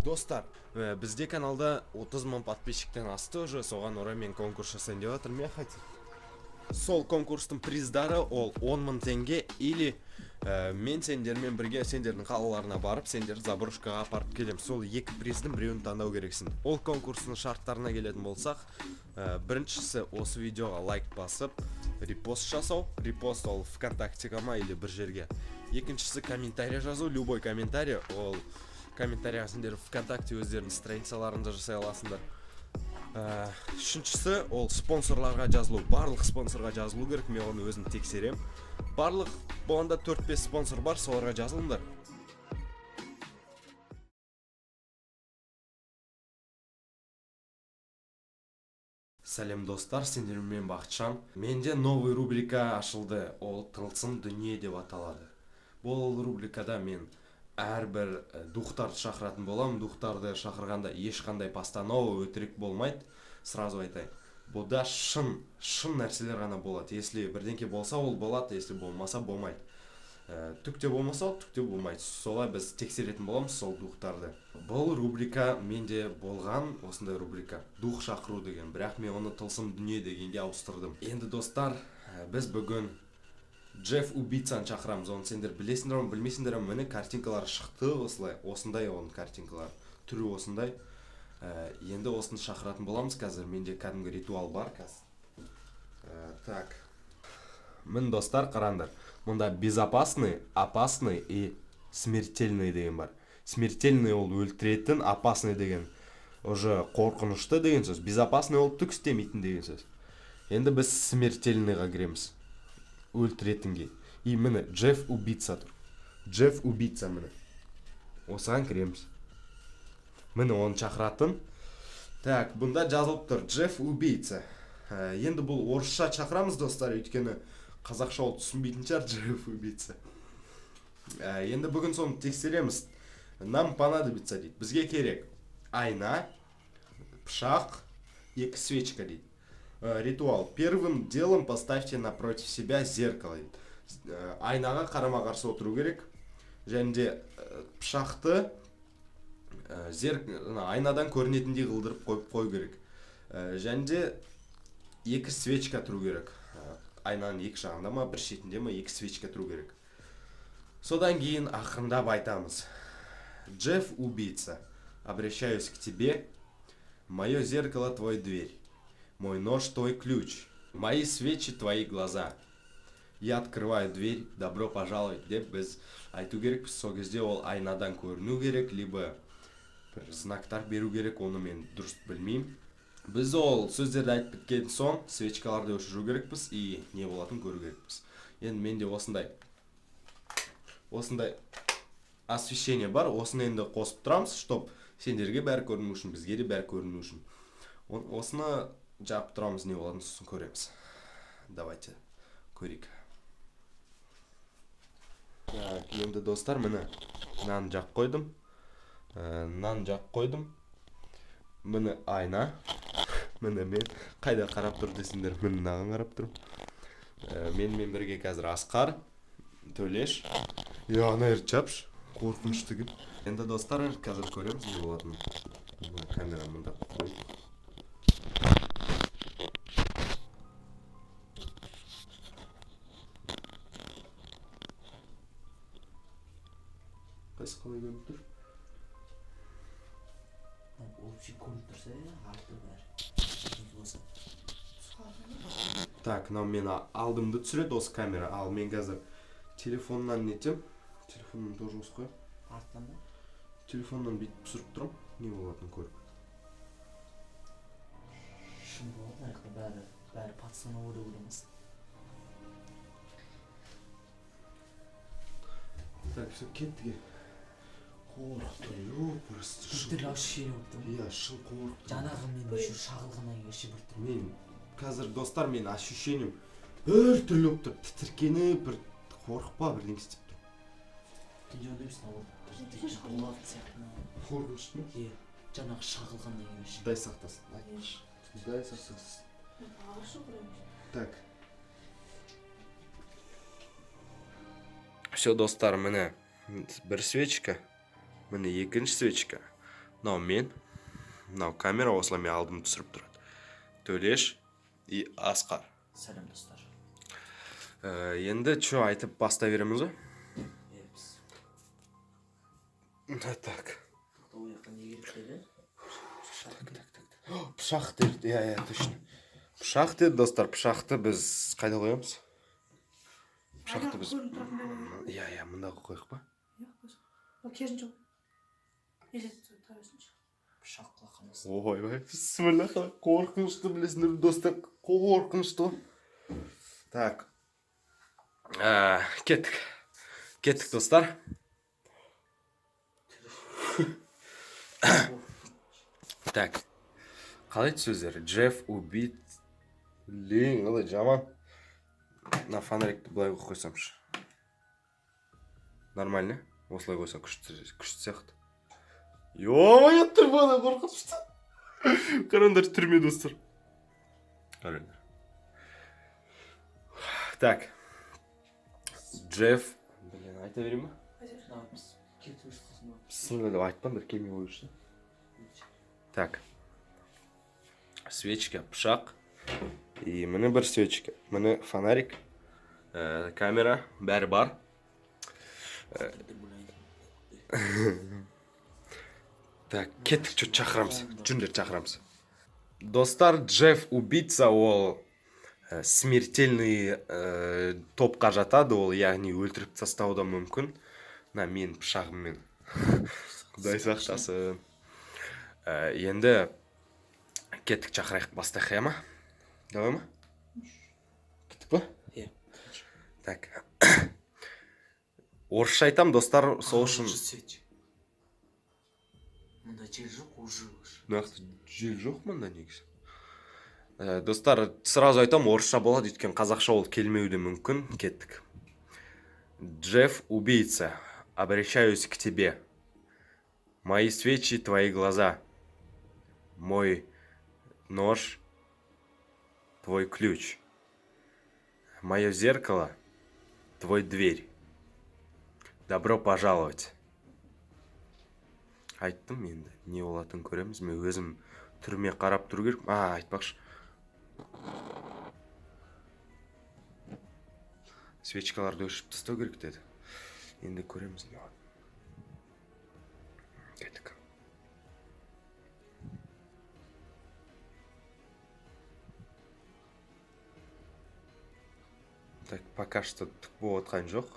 Достар, бізде каналда 30 мың подписчиктен асты уже, соған орай мен конкурс жасайын деп жатырмын, я хотел. Сол конкурстың приздары ол 10 мың теңге или мен сендермен бірге сендердің қалаларына барып, сендерді заброшкаға апарып келем. Сол екі приздің біреуін таңдау керексің. Ол конкурстың шарттарына келетін болсақ, біріншісі осы видеоға лайк басып, репост жасау. Репост ол ВКонтактеға ма или бір жерге. Екіншісі комментарий жазу, любой комментарий, ол комментарийға сендер ВКонтакте өздерінің страницаларында жасай аласыңдар. Үшіншісі ол спонсорларға жазылу. Барлық спонсорға жазылу керек, мен оны өзім тексерем. Барлық болғанда 4-5 спонсор бар, соларға жазылыңдар. Сәлем, достар, сендермен Бақытжан. Менде новый рубрика ашылды, ол «Тылсым дүние» деп аталады. Бұл рубрикада мен әрбір духтарды шақыратын боламын. Духтарды шақырғанда ешқандай постанова, өтірік болмайды, сразу айтайын. Бұда шын шын нәрселер ғана болады. Если бірдеңке болса, ол болады, если болмаса, болмайды. Түк те болмаса, ол түк те болмайды. Солай біз тексеретін боламыз сол духтарды. Бұл рубрика менде болған осындай рубрика, дух шақыру деген, бірақ мен оны «Тылсым дүние» дегенге ауыстырдым. Енді, достар, біз бүгін Джефф убийцаны шақырамыз. Оны сендер білесіңдер ме, білмейсіңдер ме? Міне, картинкалары шықты осылай, осындай оның картинкалары, түрі осындай. Енді осыны шақыратын боламыз қазір. Менде кәдімгі ритуал бар қазір. Так, міне, достар, қараңдар, мұнда безопасный, опасный и смертельный деген бар. Смертельный ол өлтіретін, опасный деген уже қорқынышты деген сөз, безопасный ол түк істемейтін деген сөз. Енді біз смертельныйға кіреміз, өлтіретінге. И міне, Джефф убийца тұр, Джефф убийца, міне, осыған кіреміз. Міне, оны шақыратын. Так, бұнда жазылып тұр «Джефф убийца». Енді бұл орысша шақырамыз, достар, өйткені қазақша ол түсінбейтін шығар, Джефф убийца. Енді бүгін соны тексереміз. Нам понадобится дейді, бізге керек айна, пышақ, екі свечка дейді. Ритуал. Первым делом поставьте напротив себя зеркало дейді. Айнаға қарама қарсы отыру керек және де пышақты айнадан көрінетіндей қылдырып қойып қою керек. Және де екі свечка тұру керек. Айнаның екі жағында ма, бір шетінде ма, екі свечка тұру керек. Содан кейін ақырындап айтамыз: «Джефф убийца, обращаюсь к тебе. Мое зеркало твой дверь, мой нож твой ключ, мои свечи твои глаза. Я открываю дверь, добро пожаловать», деп біз айту керекпіз. Сол кезде ол айнадан көріну керек, либо бір знактар беру керек, оны мен дұрыс білмеймін. Біз ол сөздерді айтып біткен соң свечкаларды өшіру керекпіз и не болатынын көру керекпіз. Енді менде осындай освещение бар, осыны енді қосып тұрамыз, чтоб сендерге бәрі көріну үшін, бізге де бәрі көріну үшін. Осыны жауып тұрамыз, не болатынын сосын көреміз. Давайте көрейік. Так, енді, достар, міне, мынаны жағып қойдым. Мынаны жағып қойдым. Міне айна. Міне, мен қайда қарап тұр десеңдер, міне, мынаған қарап тұрмын. Менімен бірге қазір Асқар, Төлеш. Е, ана жерді жапшы, қорқынышты екен. Енді, достар, қазір көреміз не болатынын. Мына камера мында қойып. Қайсы қалай көрініп тұр? Общий көрініп тұрса, иә, арты бәрі. Болса. Так, мынау мені алдымды түсіреді осы камера, ал мен қазір телефоннан нетем, телефоннан тоже осы қоямын. Арттан ба? Телефоннан бүйтіп түсіріп тұрамын, не болатынын көріп. Шын болады, мына жақта бәрі постанова деп ойламасын. Так, все, кеттік. Қорықтым, ё, просто шын. Біртүрлі ощущение болып тұр. Иә, шын қорықтым. Жаңағы мен еще шағылғаннан кейін вообще біртүрлі. Мен қазір, достар, менің ощущением біртүрлі болып тұр, тітіркеніп, бір қорықпа, бірдеңе істеп тұр. Түнде ондай емес, наоборот, біртүрлі болатын сияқты. Қорқынышты ма? Иә, жаңағы шағылғаннан кейін вообще. Құдай сақтасын, айтпашы, Құдай сақтасын. Так. Все, достар, міне бір свечка, міне екінші свечка. Мынау мен, мынау камера, осылай мен алдым түсіріп тұрады. Төлеш и Асқар. Сәлем, достар. Енді чё, айтып бастай береміз ғой? Иә, біз. Да, так. Тоқта, ол жақта не керек деді? Так, так, так. О, пышақ деді, иә, иә, точно. Пышақ деді, достар, пышақты біз қайда қоямыз? Пышақты біз. Көрініп тұратындай қою. Иә, иә, мында қояйық па? Иә, қойсақ. Ол керісінше ғой. Елестетіп тұра берсінші. Пышақ құлаққанасы. Ойбай, бісміллә, қалай қорқынышты, білесіңдер ме, достар, қорқынышты ғой. Так. Кеттік. Кеттік, достар. Так. Қалай еді сөздері? Джефф убит. Блин, қалай жаман. Мына фонарикті былай қойып қойсамшы. Нормально? Осылай қойсам күшті, күшті сияқты. Ё-моё, түрмені қорқынышты. Қараңдар, түрме, достар. Қараңдар. Так. Джефф. Блин, айта берейін ба? Давай, біз кетіп жүрсің ба? Бісміллә деп айтпаңдар, келмей қойшы. Так. Свечка, пышақ. И міне бір свечка. Міне фонарик. Камера, бәрі бар. Так, кеттік, чё, шақырамыз. Жүріңдер, шақырамыз. Достар, Джефф убийца, ол смертельный топқа жатады, ол яғни өлтіріп тастауы да мүмкін. Мына менің пышағыммен. Құдай сақтасын. Енді кеттік, шақырайық, бастайық, иә ма? Давай ма? Кеттік па? Иә. Так. Орысша айтам, достар, сол үшін. Свеч. Мында жел жоқ, уже. Нақты жел жоқ мында негізі. Достар, сразу айтам, орысша болады, өйткені қазақша ол келмеуі де мүмкін. Кеттік. Джефф убийца, обращаюсь к тебе. Мои свечи, твои глаза. Мой нож, твой ключ. Мое зеркало, твой дверь. Добро пожаловать. Айттым енді, не болатынын көреміз. Мен өзім түріме қарап тұру керек. А, айтпақшы. Свечкаларды өшіріп тастау керек деді. Енді көреміз не болады. Кеттік. Так, пока что түк болып отқан жоқ.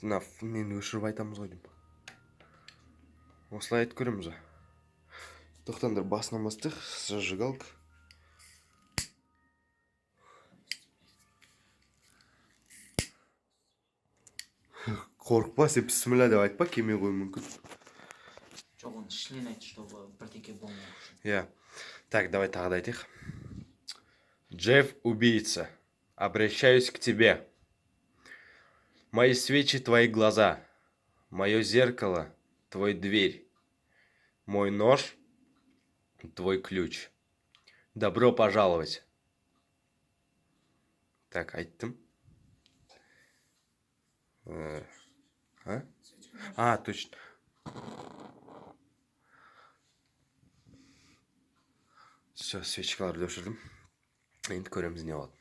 Мына нені өшіріп айтамыз ғой деймін. Осылай айтып көреміз ба? Тоқтаңдар, басынан бастайық. Зажигалка. Қорықпа, сен бісміллә деп айтпа, келмей қоюы мүмкін. Жоқ, оны ішінен айт, чтобы бірдеңке болмау үшін. Иә. Так, давай тағы да айтайық. Джефф убийца, обращаюсь к тебе. Мои свечи, твои глаза. Мое зеркало, твой дверь. Мой нож, твой ключ. Добро пожаловать. Так, айттым. А? А, точно. Все, свечкаларды өшірдім. Енді көреміз не болады.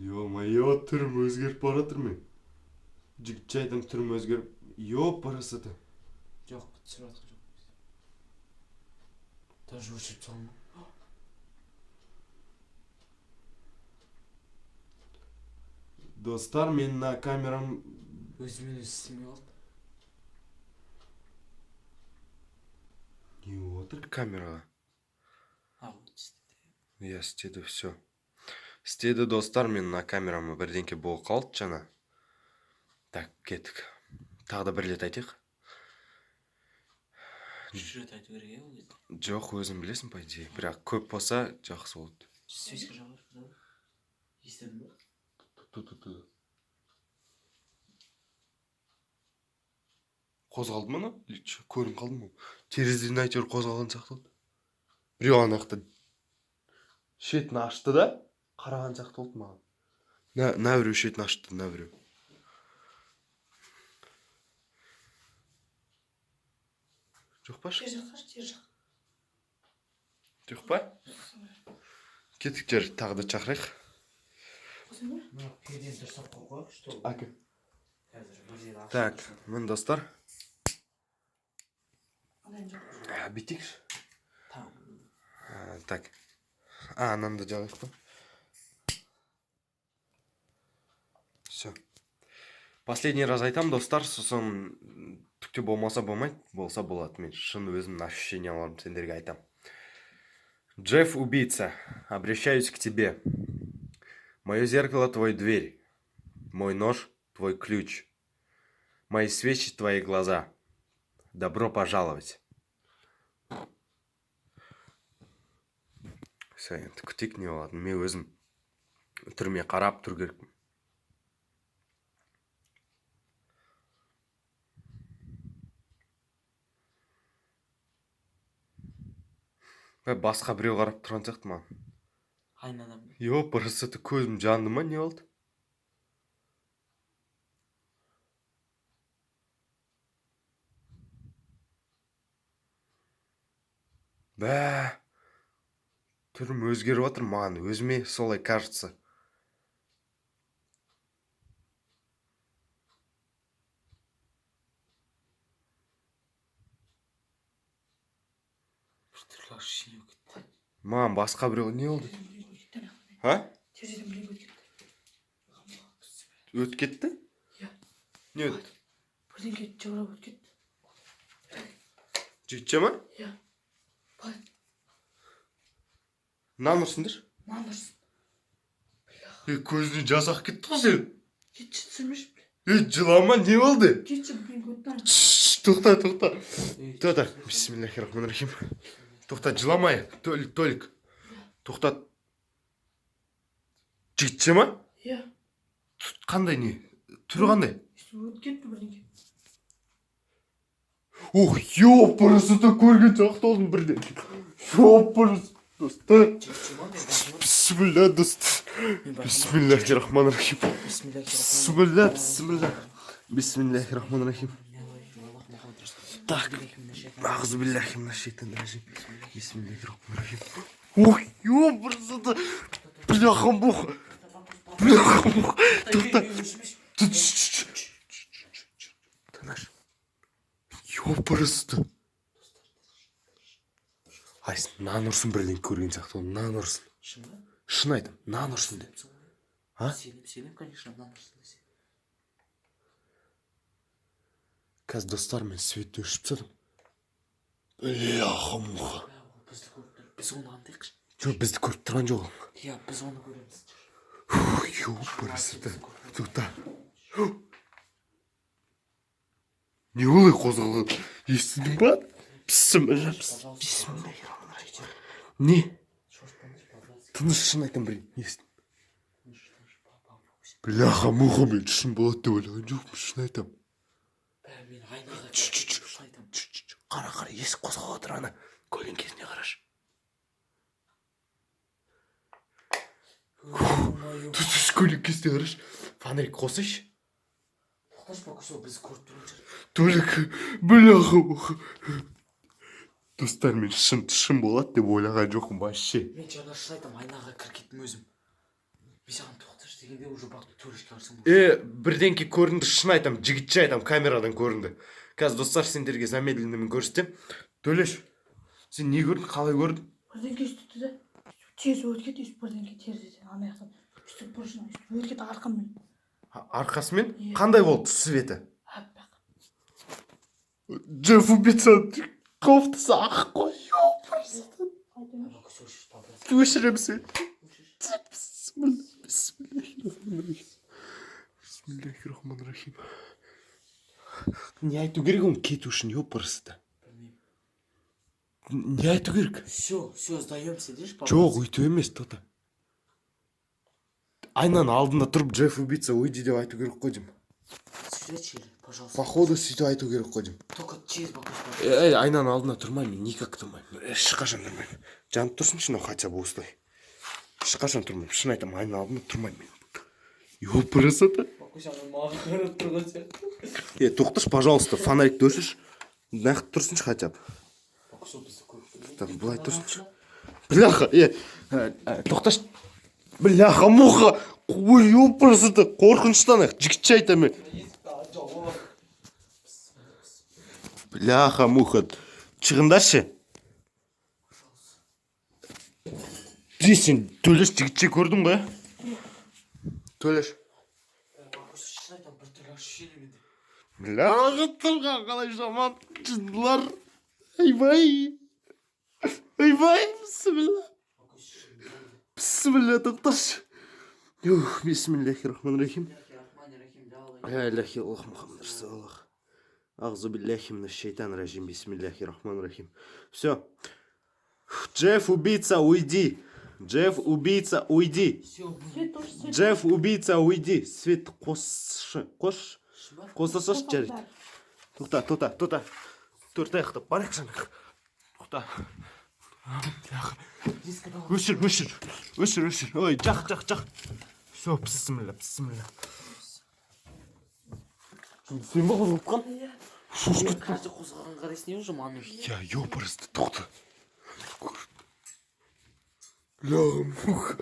Ё-моё, түрім өзгеріп бара жатыр мен. Жігітше айтам, түрім өзгеріп, ёп, парасаты. Жоқ, түсіріп жатқан жоқпыз. Даже өшіріп тастаған ба? Достар, мен мына камерам Өзімен өзі істемей қалды. Не отыр камераға? А, вот істеді. Иә, істеді, все. Істеді, достар, мен мына камерама бірдеңке болып қалды жаңа. Так, кеттік. Тағы да бір рет айтайық. Үш рет айту керек, иә, ол кезде? Жоқ, өзің білесің, по идее. Бірақ көп болса, жақсы болады. Свечка жағып да? Естідің бе? Ту-ту-ту. Қозғалды ма анау? Или чё, көрініп қалды ма? Терезеден әйтеуір қозғалған сияқты болды. Біреу ана жақта шетін ашты да, қараған сияқты болды маған. На біреу шетін ашты, на біреу. Жоқ па? Тер жақ қаш, тер жақ. Жоқ па? Кеттік жер, тағы да шақырайық. Қосайын ба? Мына пердені дұрыстап қойып қояйық, что Әке. Қазір бір жері ашық Так, тұрсын. міне, достар. Анайын жоқ. Бүйтейікші. Там. Так. А, ананы да жағайық па? Все. Последний раз айтам, достар, сосын түк те болмаса болмайды, болса болады. Мен шын өзімнің ощущенияларымды сендерге айтам. Джефф убийца, обращаюсь к тебе. Мое зеркало твой дверь, мой нож твой ключ, мои свечи твои глаза. Добро пожаловать. Все, енді күтейік, не болады. Мен өзім түріме қарап тұру керекпін. Басқа біреу қарап тұрған сияқты маған. Айнадан. Ёпырсы, көзім жанды ма, не болды? Бә, түрім өзгеріп жатыр маған, өзіме солай кажется. Бір түрлі ощущение болып кетті. Маған басқа біреу не болды? Терезеден біреу өтіп кетті ана жақтан. А? Терезеден біреу өтіп кетті. Өтіп кетті? Иә. Не өтті? Бірдеңке жыбырлап өтіп кетті. Жігітше ма? Иә. Былай. Нан ұрсындаршы. Нан ұрсын. Е, көзінен жас ағып кетті ғой сенің. Кетші, түсірмеші. Е, жылама, не болды? Кетші, бірдеңке өтті ана. Шш, тоқта, тоқта. Ей, Тоқта. Бисмиллахи рахмани рахим. Тоқта, жыламай. Толик, Толик. Тоқта. Жігітше ма? Иә. Қандай не? Түрі қандай? Өйтіп өтіп кетті бірдеңке. Ох, ёпырсы, көрген сияқты болдым бірден. Ёпырсы, достар. Жігітше ма, мен байқамадым. Бисмилля, достар. Мен байқамадым. Бисмиллахи рахмани рахим. Бисмиллахи. Бисмилля, бисмилля. Бисмиллахи рахмани рахим. Так. Ағзу биллахи минаш шайтанир ражим. Бисмиллахи рахмани рахим. Ох, ёпырсы, бляха муха. Бляха муха. Тоқта. Тыныш. Ёпырсты. Айсын, нан ұрсын, бірден көрген сияқты ғой, нан ұрсын. Шын ба? Шын айтам, нан ұрсын деп. А? Сенем, сенем, конечно, нан ұрсын десе. Қазір, достар, мен светті өшіріп тастадым. Бляха муха. Бә, ол бізді көріп тұр. Біз оны аңдайықшы. Жоқ, бізді көріп тұрған жоқ ол. Иә, біз оны көреміз. Ёпырсты. Тоқта. Не олай қозғалған? Естідің ба? Бісміллә. Пожалуйста. Не? Шошытпаңдаршы, по-братски. Тыныш, шын айтамын, бір естідім. Тыныш, тыныш, па-па. Бляха муха, мен шын болады деп ойлаған жоқпын, шын айтамын. Бә, мен айнаға Чш, чш, чш. шын айтамын. Чш, чш, чш. Қара, қара, есік қозғалып жатыр ана. Көлеңкесіне қарашы. Ё-моё. Түс, түс, көлеңкесіне қарашы. Фонарик қосайшы. Тоқташы, пока сол бізді көріп тұрған шығар. Толик, бляха муха. Достар, мен шын шын болады деп ойлаған жоқпын вообще. Мен жаңа шын айтамын, айнаға кіріп кеттім өзім. Мен саған тоқташы дегенде уже бақ төрешке қарасам. Е, бірдеңке көрінді, шын айтамын, жігітше айтамын, камерадан көрінді. Қазір, достар, сендерге замедленныймен көрсетемін. Төлеш, сен не көрдің, қалай көрдің? Бірдеңке өйтті да. Тез өтіп кетті, өйтіп бірдеңке терезеден ана жақтан. Өйтіп бұрышынан өйтіп өтіп кетті арқаммен. Арқасымен? Иә. Қандай болды цветі? Аппақ. Джефф убийца кофтасы ақ қой, ёпырсы. Пока өшірші, по-братски. Өшіремін сені. Өшірші. Бисмиллахи бисмиллахи рахмани рахим. Не айту керек оны кету үшін, ёпырсыты? Білмеймін. Не айту керек? Все, все, сдаемся, деші. Жоқ, өйту емес, тота. Айнаның алдында тұрып, Джефф убийца, уйди деп айту керек қой деймін. Все. Сөйтші, пожалуйста. Походу сөйтіп айту керек қой деймін. Только тез, Бакуш. Ей, айнаның алдында тұрмаймын мен, никак тұрмаймын, ешқашан тұрмаймын. Жанып тұрсыншы мынау, хотя бы осылай. Ешқашан тұрмаймын, шын айтамын, айнаның алдында тұрмаймын мен. Ёпрсоты. Бакуш, ана маған қарап тұрған сияқты. Е, тоқташы, пожалуйста, фонарикті өшірші. Нақты тұрсыншы хотя бы. Бакуш, ол бізді көріп тұр. Так, былай тұрсыншы. Бляха, е, тоқташы. Бляха, муха. Ой, ёпрсоты, қорқыныштан ақ, жігітше айтамын мен. Есікті жауып. Бляха, муха. Шығыңдаршы. Де, сен Төлеш, жігітше көрдің ғой, ә? Төлеш. Бакуш, шын айтамын, біртүрлі ощущение менде. Бляха, тұрған қалай жаман жындылар. Айбай. Айбай, бісміллә. Бакуш, шын болды. Бісміллә, тоқташы. Ух, бисмиллахи рахман рахим. Рахмани-рахим, да, Алла. Ля иляха иллаллах Мухаммад расулаллах. Ағзу биллахи минаш шайтан ражим. Бисмиллахи рахман рахим. Все. Джефф, убийца, уйди. Джефф, убийца, уйди. Все, Свет тоже, свет. Джефф, убийца, уйди. Свет қосшы. Қош. шын ба? Қоса салшы, жарайды. Бәрі. Тоқта, тоқта, тоқта. Төрт аяқтап барайық жаңағы. Тоқта. Есікті жауып. Өшір, өшір. Өшір, өшір. Ой, жақ, жақ, жақ. Все, бісміллә, бісміллә. Сен ба қозғалтқан? Шошып Мен қазір қозғалған қарайсың не уже маған? Я, ёпрст, тоқта. Ля, муха.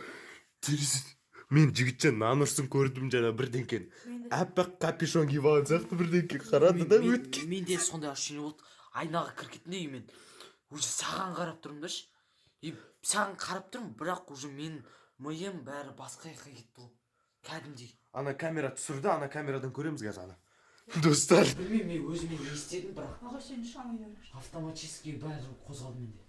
Терезе. Мен жігітше нан ұрсын көрдім жаңа бірдеңкені. Аппақ капюшон киіп алған сияқты бірдеңке қарады да өткен. Менде сондай ощущение болды. Айнаға кіріп кеттім де, и мен уже саған қарап тұрмын да ше. И саған қарап тұрмын, бірақ уже менің миым бәрі басқа жаққа кетті ғой. Кәдімгідей. Ана камера түсірді, ана камерадан көреміз қазір ана. Достар. Білмеймін, мен өзіме не істедім, бірақ Аға, сен ше, ана үйге кір. автоматически бәрі қозғалды менде.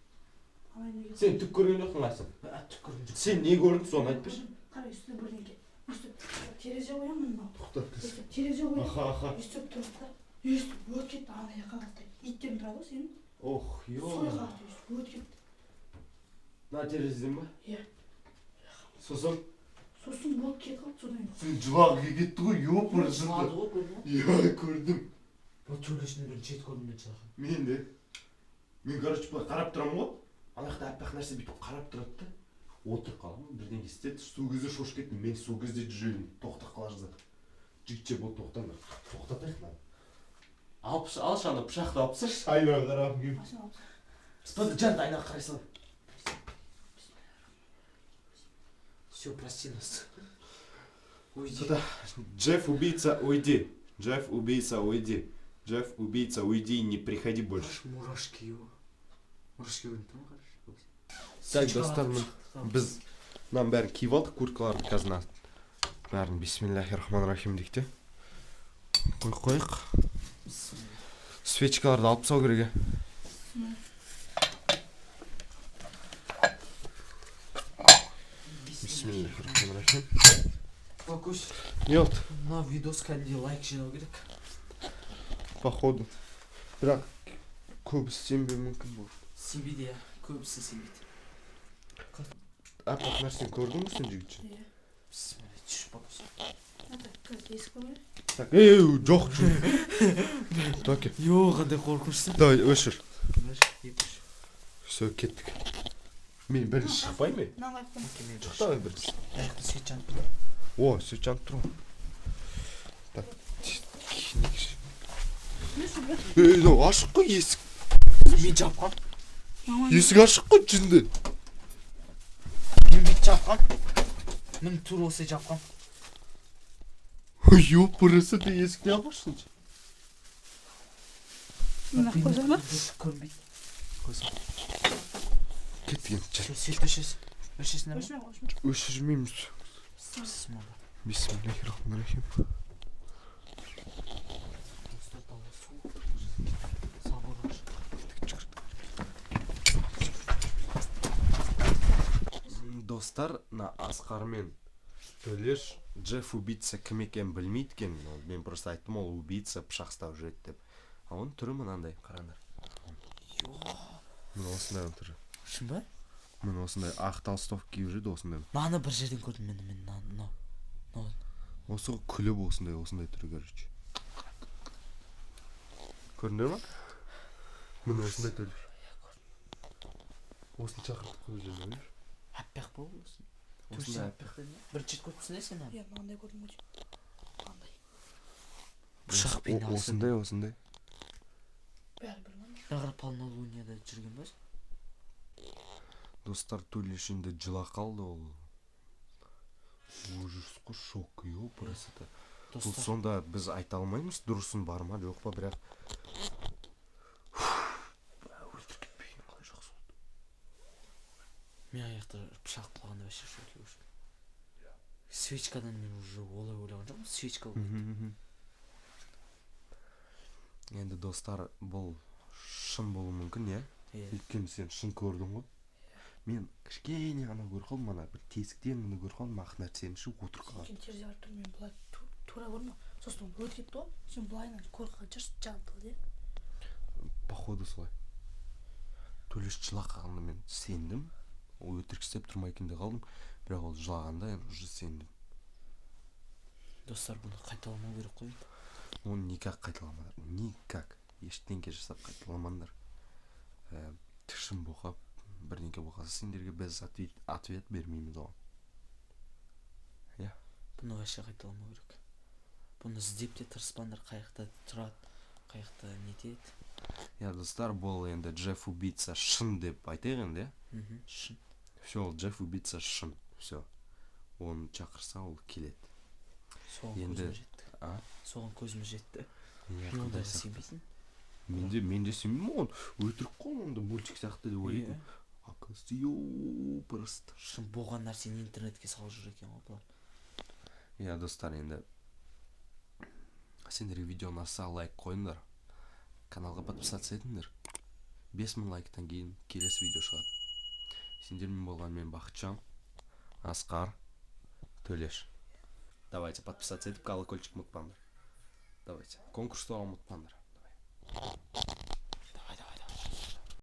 Ана үйге. Сен түк көрген жоқсың Асым. Ә, түк көрген жоқпын. Сен не көрдің, соны айтып берші. Қара, үстінде бірдеңке. Өстіп терезе қоямын мынау. Тоқта. Өстіп терезе қоямын. Аха, аха. Өстіп тұрды да. Өстіп өтіп кетті ана жаққа қаратай. Иттерің тұрады ғой сенің. Ох, Сол ё. жаққа қаратай өстіп өтіп кетті. Мына терезеден ба? Иә. Сосын Сосын болып кетіп қалды содан кейін. сен жылағы кетті ғой, ёпрст. Жылады ғой, көрдің ба? Иә, көрдім. Бұл Төлештің бірінші рет көрдім мен жылаған. Мен де. Мен, короче, былай қарап тұрамын ғой. Ана жақта аппақ нәрсе бүйтіп қарап тұрады да. Отырып қаламын, бірдеңе істеді. Сол кезде шошып кеттім. Мен сол кезде жүрегім тоқтап қала жаздады. Жігітше, болды, тоқтаңдар. Тоқтатайық мынаны. Алып, алшы ана пышақты алып тасташы. Айнаға қарағым келіп. Басын алып. Спады, жанды айнаға қарай сал. Все, прости нас. Уйди. Сюда. Джефф, убийца, уйди. Джефф, убийца, уйди. Джефф, убийца, уйди, не приходи больше. Аж мурашки его. Мурашки көрініп тұр ма, қарашы. Так, достар, міне біз мынаның бәрін киіп алдық, курткаларды қазір мына бәрін бисмиллахи рахман рахим дейік те қойып қояйық. Свечкаларды алып тастау керек, иә. Бисмиллахи рахман рахим. Бакуш, Не болды? мына видос кәдімгідей лайк жинау керек. Походу. Бірақ көбісі сенбеуі мүмкін болды. Сенбейді, иә. Көбісі сенбейді. Аппақ нәрсені көрдің бе сен, жігітше? Иә. Бісміллә, түш, Бакуш. Это қазір есік бар ма? Так, ей, ей, жоқ, жоқ. Так, Йо, қандай қорқынышты. давай, өшір. Бір, екі, үш. Все, кеттік. Мен бірінші шықпаймын мен. Мынаны қойып қоямын. Окей, мен Шық давай бірінші. Аяқта свет жанып тұр. О, свет жанып тұр ғой. Так, ей, мынау ашық қой есік. Мен жапқам. Мама, Есік ашық қой, жынды. Мен бүйтіп жапқам. Міне, тура осылай жапқам. Ёпрст, есік не ашсың? мына қойсам ба? Көрінбейді. Қойсам. Кеттік енді, жүр. Все, свет өшесің. Өшесіңдер ма? Өшірме, өшірме. Өшірмейміз. Бісміллә. Бисмиллахи рахмани рахим. Достар, дала суық. Забор ашық. Достар, мына Асқар мен Төлеш Джефф убийца кім екенін білмейді екен. Ол мен просто айттым, ол убийца, пышақ ұстап жүреді деп. А оның түрі мынандай, қараңдар. Міне, осындай оның түрі. Шын ба? Міне, осындай ақ толстовка киіп жүреді осындай. Мынаны бір жерден көрдім мен, мынаны, мынау. Осы күліп осындай, осындай түрі, короче. Көрдіңдер ма? Міне, осындай, Төлеш. Осыны шақырдық қой біз жаңа. Аппақ па ол осы? Осындай. Аппақ деді ме? Бірінші рет көріп тұрсың иә сен оны? Иә, мынандай көрдім ғой. Мынандай. Пышақпен. Осындай, осындай. Бәрі бір ма? Мына қара, полнолунияда жүрген ба? Достар, Төлеш енді жылап қалды. Ол ужас қой, шок, ёпрст. Бұл Достар, сонда біз айта алмаймыз дұрысын бар ма, жоқ па, бірақ өлтіріп кетпеген қалай жақсы болды. Мен аяқта пышақ құлағанда вообще шоке уже. Свечкадан мен уже олай ойлаған жоқпын, свечка болды. Енді, достар, бұл шын болуы мүмкін, иә? Иә. Өйткені сен шын көрдің ғой. Мен кішкене ғана көріп қалдым, ана бір тесіктен ғана көріп қалдым ақ нәрсені ше, отырып қалған. Сен терезе қарап тұрмын, мен былай тура көрдім ғой. Сосын ол өтіп кетті ғой. Сен былайынан көріп қалған шығарсың, жабылды иә. Походу, солай. Төлеш жылап қалғанда мен сендім, ол өтірік істеп тұр ма екен деп қалдым, бірақ ол жылағанда енді уже сендім. Достар, бұны қайталамау керек қой енді. Оны никак қайталамаңдар, никак, ештеңке жасап қайталамаңдар. Шын боқап бірдеңке болып қалса, сендерге біз ответ бермейміз оған. Бұны вообще қайталамау керек. Бұны іздеп те тырыспаңдар, қай жақта тұрады, қай жақта нетеді. Иә, достар, бұл енді Джефф убийца шын деп айтайық енді, иә? Шын. Все, ол Джефф убийца шын, все. Оны шақырса, ол келеді. Соған көзіміз жетті. А? Соған көзіміз жетті. Иә. Мен Құдай ондайға сақтасын. сенбейтін. Мен де сенбеймін оған. Өтірік қой онда, мультик сияқты деп ойлайтынмын. Иә. Оказывается, ёпрст. Шын болған нәрсені интернетке салып жүр екен ғой бұлар. Иә, достар, енді сендерге видео ұнаса, лайк қойыңдар, каналға подписаться етіңдер. 5000 лайктан кейін келесі видео шығады. Сендермен болған мен, Бақытжан, Асқар, Төлеш. Давайте, подписаться етіп, колокольчик ұмытпаңдар. Давайте, конкурс туралы ұмытпаңдар. Давай.